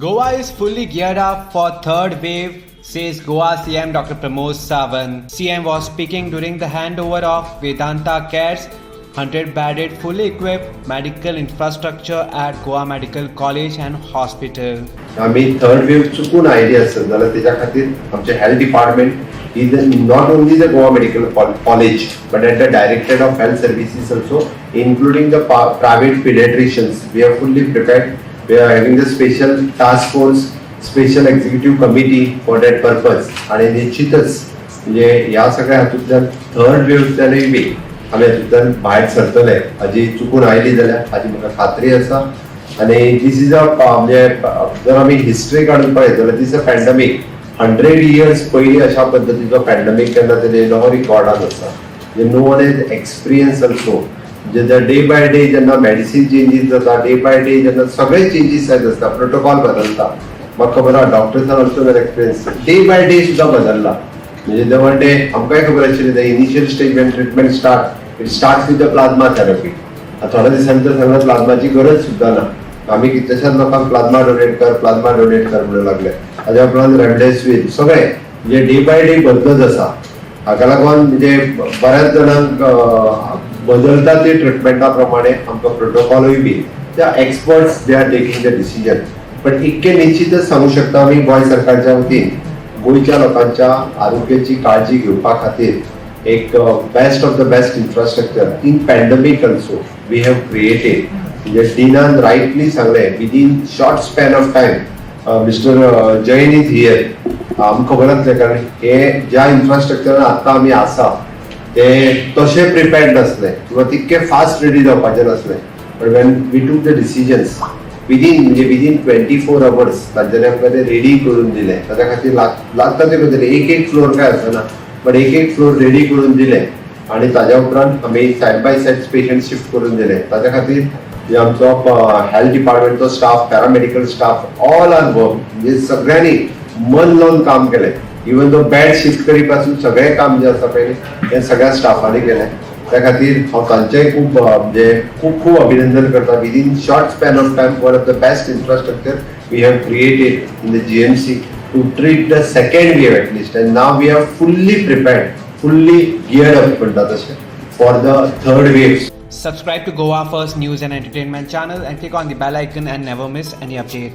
Goa is fully geared up for third wave, says Goa CM Dr. Pramod Sawant. CM was speaking during the handover of Vedanta Care's 100-bedded fully equipped medical infrastructure at Goa Medical College and Hospital. आमी third वेव चुकून आयली आसत जाल्यार तेच्या खातीर आमचे health department is not only the Goa Medical College, but at the Directorate of Health Services also, including the private pediatricians. We are fully prepared. We are having the special task force, special executive committee for that purpose. आणि निश्चितच म्हणजे ह्या सगळ्या हातूंतल्यान, third वेव्हतल्यानूय बी आमी हातूंतल्यान भायर सरतले हाजी, चुकून आयली जाल्यार, हाजी म्हाका खात्री आसा. आणि this is a म्हणजे जर आमी हिस्ट्री काडून पळयत जाल्यार this a pandemic 100 years पयलीं अशा पद्दतीचो पॅन्डमीक केन्ना तरी येयलो हो रिकॉर्डान आसा. म्हणजे no one has experience also. म्हणजे डे बाय डे जेन्ना मेडिसीन चेंजीस जाता, डे बाय डे जेन्ना सगळे चेंजीस जायत आसता, प्रोटोकॉल बदलता. म्हाका खबर आहा, डॉक्टर्सान also experience day by day सुद्दां बदलला. म्हणजे the one day आमकांय खबर आशिल्ली, the initial stage when treatment start, it start with the plasma therapy. थोड्या दिसांनी तर सांगला प्लाझ्माची गरज सुद्दां ना. आमी कितल्याशाच लोकांक प्लाझ्मा डोनेट कर, प्लाझ्मा डोनेट कर म्हणून लागले. हाज्या उपरांत रेमडेसिवीर, सगळे म्हणजे डे बाय डे बदलत आसा. हाका लागून म्हणजे बऱ्याच जाणांक बदलता ते ट्रिटमेंटा प्रमाणे आमकां प्रोटोकॉलूय बी त्या experts, they are taking the decision. पण इतके निश्चितच सांगू शकता, आमी गोंय सरकारच्या वतीन गोंयच्या लोकांच्या आरोग्याची काळजी घेवपा खातीर एक best of the best infrastructure in pandemic also we have created. म्हणजे डिनान रायटली सांगलें, within short span of time, Mister Jain is here, आमकां खबर आसलें, कारण हे ज्या इन्फ्रास्ट्रक्चरान आतां आमी आसा ते तशें प्रिपेर्ड नासले किंवा तितके फास्ट रेडी जावपाचें नासलें. But when we took the decisions within, म्हणजे विदीन 24 अवर्स तांच्यांनी आमकां ते रेडी करून दिले. ताच्या खातीर लागता ते गजाली, एक एक फ्लोर काय आसना, बट एक एक फ्लोर रेडी करून दिले आणि ताज्या उपरांत आमी side by side patient shift करून दिले. ताच्या खातीर जे आमचो health डिपार्टमेंटचो staff, paramedical staff, all are work, म्हणजे सगळ्यांनी मन लावन काम केलें. इवन दो बेड शिफ्ट करी पासून सगळें काम जें आसा पळय, हें सगळ्या स्टाफांनी केलें. त्या खातीर हांव तांचेय खूब म्हणजे खूब खूब अभिनंदन करता. Within short span of time, one of the best infrastructure we have created in the GMC to treat the second wave at least, and now we are fully prepared, fully geared up म्हणटा तशें for the third wave. Subscribe to Goa First News and Entertainment channel and click on the bell icon and never miss any update.